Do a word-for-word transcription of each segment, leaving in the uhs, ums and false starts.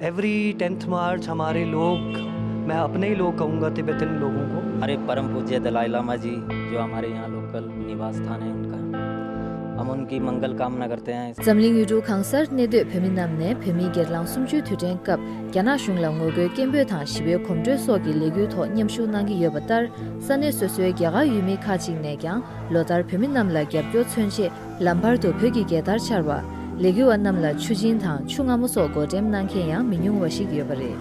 Every tenth March हमारे लोग, मैं अपने ही लोग कहूँगा तिब्बतन लोगों को। हमारे परम पूज्य दलाई लामा जी, जो हमारे यहाँ लोकल निवास स्थान है उनका, हम उनकी मंगल कामना करते हैं। འཛམ་གླིང་ཡུལ་གྲུ་གང་སར་གནས་སྡོད་བོད་མི་རྣམས་ནས་བོད་མིའི་སྒེར་ལངས་གསུམ་བཅུའི་དུས་དྲན་སྐབས་རྒྱ་ནག་གཞུང་ལ་ངོ་རྒོལ་སྐད་འབོད་དང་ཞི་བའི་གོམ་བགྲོད་སོགས་ཀྱི་ལས་འགུལ་ཐོག་མཉམ་ཞུགས་གནང་གི་ཡོད་པ་ལྟར། ས་གནས་སོ་སོའི་རྒྱ་གར་ཡུལ་མི་ཁག་ཅིག་ནས་ཀྱང་ལོ་ལྟར་བོད་མི་རྣམས་ལ་རྒྱབ་སྐྱོར་མཚོན་ཆེད། ལམ་བར་དུ་བོད་ཀྱི་རྒྱལ་དར་འཕྱར་བ། ལས་འགུལ་བ་རྣམས་ལ་ཆུ་སྦྱིན་དང་ཆུ་མངར་མོ་སོགས་བགོ་འགྲེམས་གནང་མཁན་ཡང་མི་ཉུང་བ་ཞིག་ཡོད་པ་རེད།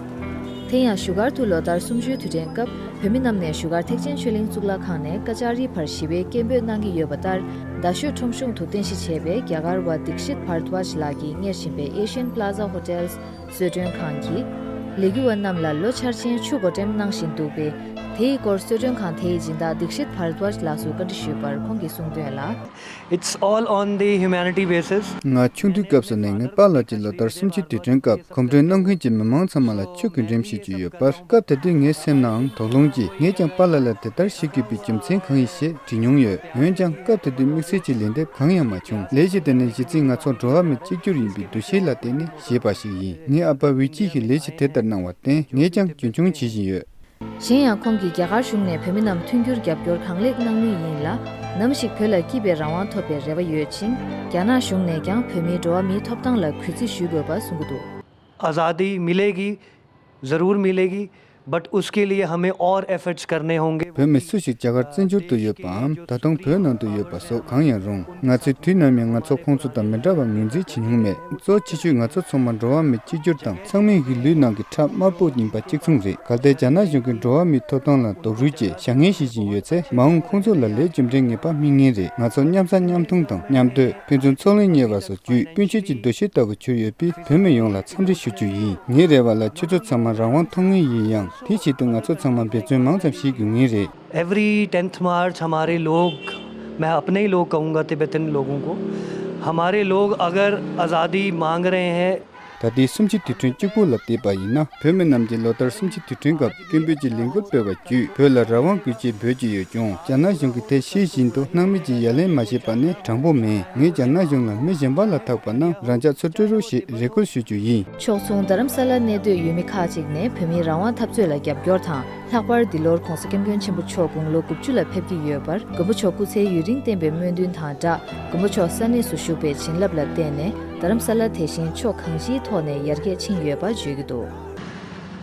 དེ་ཡང་བཞུགས་སྒར་དུ་ལོ་ལྟར་གསུམ་བཅུའི་དུས་དྲན་སྐབས་བོད་མི་རྣམས་ནས་བཞུགས་སྒར་ཐེག་ཆེན་ཆོས་གླིང་གཙུག་ལག་ཁང་ནས་ཀ་ཅཱ་རི་བར་ཞི་བའི་སྐད་འབོད་གནང་གི་ཡོད་པ་ལྟར། རྡ་ཤོད་ཁྲོམ་གཞུང་དུ་རྟེན་གཞི་བྱས་པའི་རྒྱ་གར་བ་དིག་ཤིད་བྷར་དབཱཇ་ལགས་ཀྱིས་གཉེར་བཞིན་པའི་ཨེ་ཤི་ཡན་པ་ལ་ཛ་ཧོ་ཊེལ་གསོལ་མགྲོན་ཁང་གིས། ལས་འགུལ་བ་རྣམས་ལ་ལོ་འཆར་ཅན་ཆུ་བགོ་འགྲེམས་གནང་བཞིན་འདུག་པས། དེའི་སྐོར་གསོལ་མགྲོན་ཁང་དེའི་སྦྱིན་བདག་དིག་ཤིད་བྷར་དབཱཇ་ལགས་སུ་བཀའ་འདྲི་ཞུས་པར་ཁོང་གིས་གསུངས་དོན་ལ། It's all on the humanity basis. ང་ཆུང་དུས་སྐབས་སུ་ནས་ངའི་པཱ་ལགས་ཀྱིས་ལོ་ལྟར་གསུམ་བཅུའི་དུས་དྲན་སྐབས་གོམ་བགྲོད་གནང་མཁན་གྱི་མི་མང་ཚང་མ་ལ་ཆུ་བགོ་འགྲེམས་ཞུ་རྒྱུ་ཡོད་པར། སྐབས་དེ་དུས་ངའི་སེམས་ནའང་དོགས་སློང་སྐྱེས། ངས་ཀྱང་པཱ་ལགས་ལ་དེ་ལྟར་ཞུ་དགོས་པའི་རྒྱུ་མཚན་གང་ཡིན་ཞེས་དྲིས་མྱོང་ཡོད། འོན་ཀྱང་སྐབས་དེ་དུས་དམིགས་བསལ་གྱི་ལན་འདེབས་གང་ཡང་མ་བྱུང་། ལས་གཞི་དེ་ནི་གཞི་རྩའི་ང་ཚོ་འགྲོ་བ་མི་གཅིག་གྱུར་ཡིན་པའི་འདུ་ཤེས་ལ་བརྟེན་ནས་བྱས་པ་ཞིག་ཡིན། ངའི་ཨ་ཕ་ཝི་ཅི་ཡིས་ལས་གཞི་དེ་ལྟར་གནང་བར་བརྟེན་ངས་ཀྱང་རྒྱུན་འཁྱོངས་བྱེད་བཞིན་ཡོད། གཞན་ཡང་ཁོང་གིས་རྒྱ་གར་གཞུང་ནས་བོད་མི་རྣམས་མཐུན་འགྱུར་རྒྱབ་སྐྱོར་གང་ལེགས་གནང་མུས་ཡིན་ལ། ནམ་ཞིག་བོད་ལ་སྐྱིད་པའི་རང་དབང་ཐོབ་པའི་རེ་བ་ཡོད་ཅིང་། རྒྱ་ནག་གཞུང་ནས་ཀྱང་བོད་མིའི་འགྲོ་བ་མིའི་ཐོབ་ཐང་ལ་གུས་བརྩི་ཞུ་དགོས་པ་གསུང་གི་འདུག། आज़ादी मिलेगी, ज़रूर मिलेगी, but उसके लिए हमें और एफर्ट्स करने होंगे। བོད་མི་སུ་ཞིག་རྒྱ་གར་བཙན་བྱོལ་དུ་ཡོད་པའམ་ད་དུང་བོད་ནང་དུ་ཡོད་པ་སོགས་གང་ཡང་རུང་། ང་ཚོས་དུས་ནམ་ཡང་ང་ཚོ་ཁོང་ཚོ་དང་མི་འདྲ་བར་ངོས་འཛིན་བྱེད་མྱོང་མེད། གཙོ་ཆེ་ཤོས་ང་ཚོ་ཚང་མ་འགྲོ་བ་མི་གཅིག་གྱུར་དང་། ཚང་མས་གི་ལུས་ནང་གི་ཁྲག་དམར་པོ་ཡིན་པ་གཅིག་མཚུངས་རེད། གལ་ཏེ་རྒྱ་ནག་གཞུང་གིས་འགྲོ་བ་མིའི་ཐོབ་ཐང་ལ་རྡོག་རོལ་གྱིས་བྱ་ངན་བྱེད་བཞིན་ཡོད་ཚེ། མ་འོངས་ཁོང་ཚོ་ལ་ལས་རྒྱུ་འབྲས་ངེས་པ་སྨིན་ངེས་རེད། ང་ཚོ་མཉམ་ཟ་མཉམ་འཐུང་དང་མཉམ་སྡོད། ཕན་ཚུན་ཚོགས་ལན་གཉེར་བ་སོགས་བརྒྱུད་ཀུན་སྤྱོད་ཀྱི་འདུ་ཤེས་ལྟ་བུ་གྱུར་ཡོད་པས། བོད་མི་ཡོངས་ལ་འཚམས་འདྲི་ཞུ་རྒྱུ་ཡིན། ངའི་རེ་བ་ལ་ཁྱེད་ཚོ་ཚང་མ་རང་དབང་ཐོབ་ངེས་ཡིན་ཡང་། དེའི་ཆེད་དུ་ང་ཚོ་ཚང་མ་འབད་བརྩོན་མང་ཙམ་བྱེད་དགོས་ངེས་རེད། एवरी टेंथ मार्च हमारे लोग, मैं अपने ही लोग कहूँगा तिब्बतन लोगों को, हमारे लोग अगर आज़ादी मांग रहे हैं, ད་ལྟའི་གསུམ་བཅུའི་དུས་དྲན་གཅིག་པུ་ལ་བལྟས་པ་ཡིན་ན། བོད་མི་རྣམས་ཀྱིས་ལོ་ལྟར་གསུམ་བཅུའི་དུས་དྲན་སྐབས་སྐད་འབོད་ཀྱི་ལས་འགུལ་སྤེལ་བ་བརྒྱུད་བོད་ལ་རང་དབང་དགོས་ཅེས་འབོད་ཀྱི་ཡོད་ཀྱང་། རྒྱ་ནག་གཞུང་གིས་དེ་ཤེས་བཞིན་དུ་སྣང་མེད་ཀྱིས་ཡ་ལན་མ་བྱས་པ་ནི་དྲང་པོ་མིན། ངས་རྒྱ་ནག་གཞུང་ལ་མི་གཞན་པ་ལ་ཐག་པ་ན་རང་ཅག་ཚུར་སྤྲོད་རོགས་ཞེས་རེ་སྐུལ་ཞུ་རྒྱུ་ཡིན། ཕྱོགས་མཚུངས་རྡ་རམ་ས་ལར་གནས་སྡོད་ཡུལ་མི་ཁག་ཅིག་ནས་བོད་མིའི་རང་དབང་འཐབ་རྩོད་ལ་རྒྱབ་སྐྱོར་དང་། ལྷག་པར་འདི་ལོར་༧གོང་ས་༧སྐྱབས་མགོན་ཆེན་པོ་མཆོག་དགུང་ལོ་དགུ་བཅུ་ལ་ཕེབས་ཀྱི་ཡོད་པར། མགོན་པོ་མཆོག་སྐུ་ཚེ་ཡུན་རིང་བརྟན་པའི་སྨོན་འདུན་དང་སྦྲགས། མགོན་པོ་མཆོག་ས་གནས་སུ་བཞུགས་པའི་བྱིན་རླབས་ལ་བརྟེན་ནས། རྡ་རམ་ས་ལ་དེ་བཞིན་ཕྱོགས་གང་ཅིའི་ཐོག་ནས་ཡར་རྒྱས་ཕྱིན་ཡོད་པ་བརྗོད་ཀྱི་འདུག།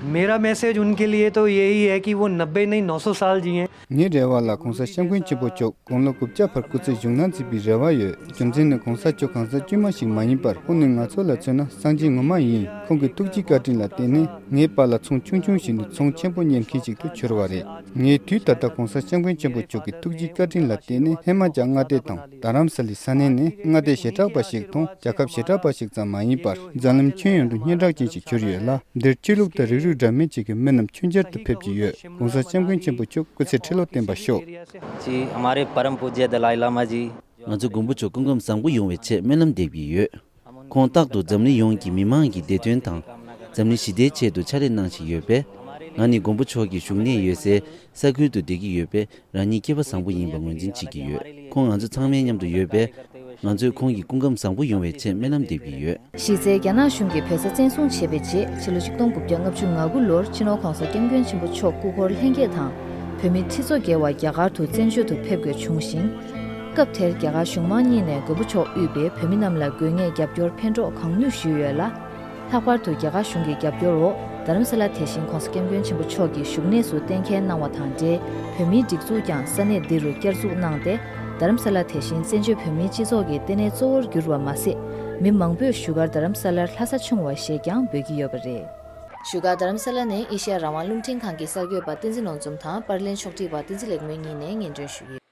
मेरा मैसेज उनके लिए तो यही है कि वो नब्बे नहीं, नौ सौ साल जिएं। ངའི་རེ་བ་ལ་༧གོང་ས་༧སྐྱབས་མགོན་ཆེན་པོ་མཆོག་དགུང་ལོ་དགུ་བརྒྱ་བར་སྐུ་ཚེ་བཞུགས་གནང་མཛད་པའི་རེ་བ་ཡོད། རྒྱུ་མཚན་ནི་༧གོང་ས་མཆོག་གང་ཟག་དཀྱུས་མ་ཞིག་མ་ཡིན་པར། ཁོང་ནི་ང་ཚོ་ལ་མཚོན་ན་སངས་རྒྱས་ངོ་མ་ཡིན། ཁོང་གི་ཐུགས་རྗེ་བཀའ་དྲིན་ལ་བརྟེན་ནས། ངའི་པཱ་ལགས་ཚོང་ཆུང་ཆུང་ཞིག་ནས་ཚོང་ཆེན་པོ་གཉེར་མཁན་ཞིག་ཏུ་གྱུར་བ་རེད། ངས་དུས་ད་ལྟ་༧གོང་ས་༧སྐྱབས་མགོན་ཆེན་པོ་མཆོག་གི་ཐུགས་རྗེ་བཀའ་དྲིན་ལ་བརྟེན་ནས། ཧེ་མ་རྒྱ་མངའ་སྡེ་དང་རྡ་རམ་ས་ལའི་ས་གནས་ནས་མངའ་སྡེ་ཞེ་དྲག་པ་ཞིག་དང་རྒྱལ་ཁབ་ཞེ་དྲག་པ་ཞིག་ཙམ་མ་ཡིན་པར། འཛམ་གླིང་ཁྱོན་ཡོངས་དུ་སྙན་གྲགས་ཅན་ཞིག་གྱུར་ཡོད་ལ། འདིར་ཆོས་ལུགས་དང་རིགས་རུས་འདྲ་མིན་བཅས་ཀྱི་མི་རྣམས་མཆོད་མཇལ་དུ་ཕེབས་ཀྱི་ཡོད། ༧གོང་ས་༧སྐྱབས་མགོན་ཆེན་པོ་མཆོག་སྐུ་ཚེ་ཁྲི་ལོ་བརྟན་པར་ཤོག། जी, हमारे परम पूज्य दलाई लामा जी। ང་ཚོ་མགོན་པོ་མཆོག་སྐུ་ཁམས་བཟང་པོ་ཡོང་བའི་ཆེད་སྨོན་ལམ་འདེབས་ཀྱི་ཡོད། ཁོང་རྟག་ཏུ་འཛམ་གླིང་ཡོངས་ཀྱི་མི་མང་གི་བདེ་དོན་དང་། འཛམ་གླིང་ཞི་བདེའི་ཆེད་དུ་ཕྱག་ལས་གནང་བཞིན་ཡོད་པས། ང་ནི་མགོན་པོ་མཆོག་གི་བཞུགས་གནས་ཡོད་སའི་ས་ཁུལ་དུ་བསྡད་ཀྱི་ཡོད་པས། རང་ཉིད་སྐྱེས་པ་བཟང་པོ་ཡིན་པ་ངོས་འཛིན་བྱེད་ཀྱི་ཡོད། ཁོང་ང་ཚོ་ཚང་མའི་མཉམ་དུ་ཡོད་པས། ང་ཚོས་ཁོང་གི་སྐུ་ཁམས་བཟང་པོ་ཡོང་བའི་ཆེད་སྨོན་ལམ་འདེབས་ཀྱི་ཡོད། གཞི་རྩའི་རྒྱ་ནག་གཞུང་གིས་བོད་ས་བཙན་བཟུང་བྱས་པའི་རྗེས། ཕྱི་ལོ་ཆིག་སྟོང་དགུ་བརྒྱ་ལྔ་བཅུ་ང་དགུ་ལོར་སྤྱི་ནོར་༧གོང་ས་༧སྐྱབས་མགོན་ཆེན་པོ་མཆོག་སྐུ་འཁོར་ལྷན་རྒྱས་དང་། བོད་མི་ཁྲི་ཚོ་བརྒལ་བ་རྒྱ་གར་དུ་བཙན་བྱོལ་དུ་ཕེབས་དགོས་བྱུང་ཞིང་། སྐབས་དེར་རྒྱ་གར་གཞུང་མང་གཉིས་ནས་མགོན་པོ་མཆོག་དབུས་པའི་བོད་མི་རྣམས་ལ་དགོས་ངེས་རྒྱབ་སྐྱོར་ཕན་གྲོགས་གང་ནུས་ཞུས་ཡོད་ལ། ལྷག་པར་དུ་རྒྱ་གར་གཞུང་གི་རྒྱབ་སྐྱོར་འོག་རྡ་རམ་ས་ལ་དེ་བཞིན་༧གོང་ས་༧སྐྱབས་མགོན་ཆེན་པོ་མཆོག་གི་བཞུགས་གནས་སུ་གཏན་འཁེལ་གནང་བ་དང་འབྲེལ། བོད་མིའི་སྒྲིག་འཛུགས་ཀྱང་ས་གནས་འདི་རུ་བསྐྱར་འཛུགས་གནང་སྟེ། རྡ་རམ་ས་ལ་དེ་བཞིན་བཙན་བྱོལ་བོད་མིའི་སྤྱི་ཚོགས་ཀྱི་ལྟེ་གནས་གཙོ་བོར་གྱུར་བ་མ་ཟད། མི་མང་པོས་བཞུགས་སྒར་རྡ་རམ་ས་ལར་ལྷ་ས་ཆུང་བ་ཞེས་ཀྱང་འབོད་ཀྱི་ཡོད་པ་རེད། བཞུགས་སྒར་རྡ་རམ་ས་ལ་ནས་ཨེ་ཤེ་ཡ་རང་དབང་རླུང་འཕྲིན་ཁང་གི་གསར་འགོད་པ་བསྟན་འཛིན་ནོར་འཛོམས་དང་པར་ལེན་ཕྱོགས་སྒྲིག་པ་བསྟན་འཛིན་ལེགས་སྨོན་གཉིས་ནས་སྙན་སྒྲོན་ཞུས་ཡོད།